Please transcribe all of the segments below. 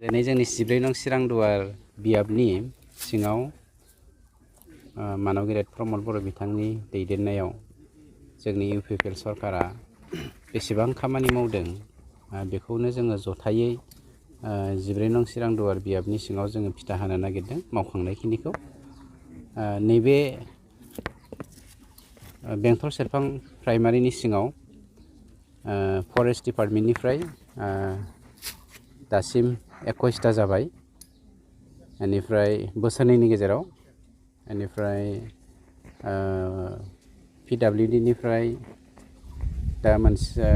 दिनै जोंनि 14 नं चिरांदुवार बियाबनि सिङाव मानव गेदेर प्रमद बर' बिथांनि दैदेननायाव जोंनि इउपिपिएल सरकारा बेसेबां खामानि मावदों बेखौनो जोङो जथायै 14 नं चिरांदुवार बियाबनि सिङाव जोङो फिथा होनो नागिरदों मावखांनायखिनिखौ नैबे बेंटल सेरफां प्राइमारिनि सिङाव फरेस्ट डिपार्टमेन्टनिफ्राय दासिम 21टा जाबाय बेनिफ्राय बोसोरनैनि गेजेराव बेनिफ्राय पिडब्लिउडि दा मोनसे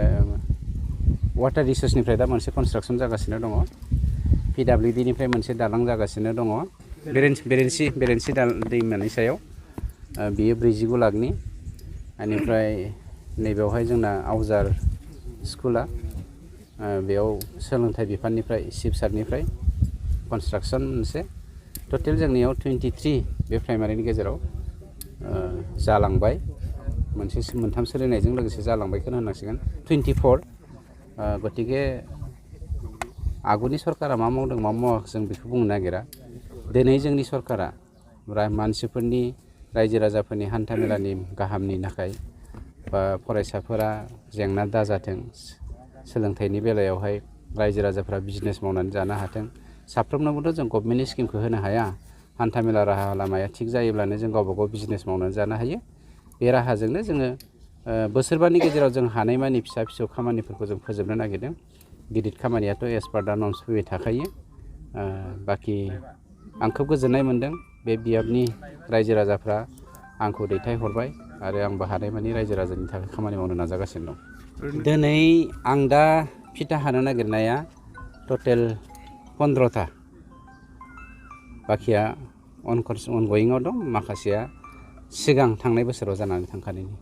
वाटार रिसोर्सनिफ्राय दा मोनसे कनस्ट्राक्सन जागासिनो दङ पिडब्लिउडि मोनसे दालां जागासिनो दङ बेरेन्सि दैमानि सायाव बियो 49 लाखनि बेनिफ्राय नैबेवहाय जोंना आवजार स्कुला बेयाव सोलोंथाइ बिफाननिफ्राय चिफ सारनिफ्राय कनस्ट्राक्सन मोनसे टटेल जोंनियाव 23 बे प्राइमारिनि गेजेराव जालांबाय मोनथाम सोलिनायजों लोगोसे जालांबायखौनो होननांसिगोन 24 गतिके आगुनि सरकारा मा मावदों मा मावाखै जों बेखौ बुंनो नागिरा दिनै जोंनि सरकारा मानसिफोरनि रायजो राजाफोरनि हान्थामेलानि गाहामनि थाखाय बा फरायसाफोरा जेंना दाजाथों सोलोंथाइनि बेलायावहाय रायजो राजाफोरा बिजनेस मावनानै जानो हाथों साफ्रोमनोबोथ' जों गभर्नमेन्टनि स्किमखौ होनो हाया हान्थामेला राहा लामाया थिग जायोब्लानो जों गावबा गाव बिजनेस मावनानै जानो हायो बे राहाजोंनो जोङो बोसोरबानि गेजेराव जों हानायमानि फिसा फिसौ खामानिफोरखौ जों फोजोबनो नागिरदों गिदिर खामानियाथ' एस पार दा नर्म्स फैबाय थाखायो बाखि आं खोब गोजोननाय मोन्दों बे बियाबनि रायजो राजाफ्रा आंखौ दैथायहरबाय आरो आंबो हानायमानि रायजो राजानि थाखाय खामानि मावनो नाजागासिनो दं दिनै आं दा फिथा हानो नागिरनाया टटेल 15टा बाखिया अनगयिङाव दं माखासेया सिगां थांनाय बोसोराव जानानै थांखानायनि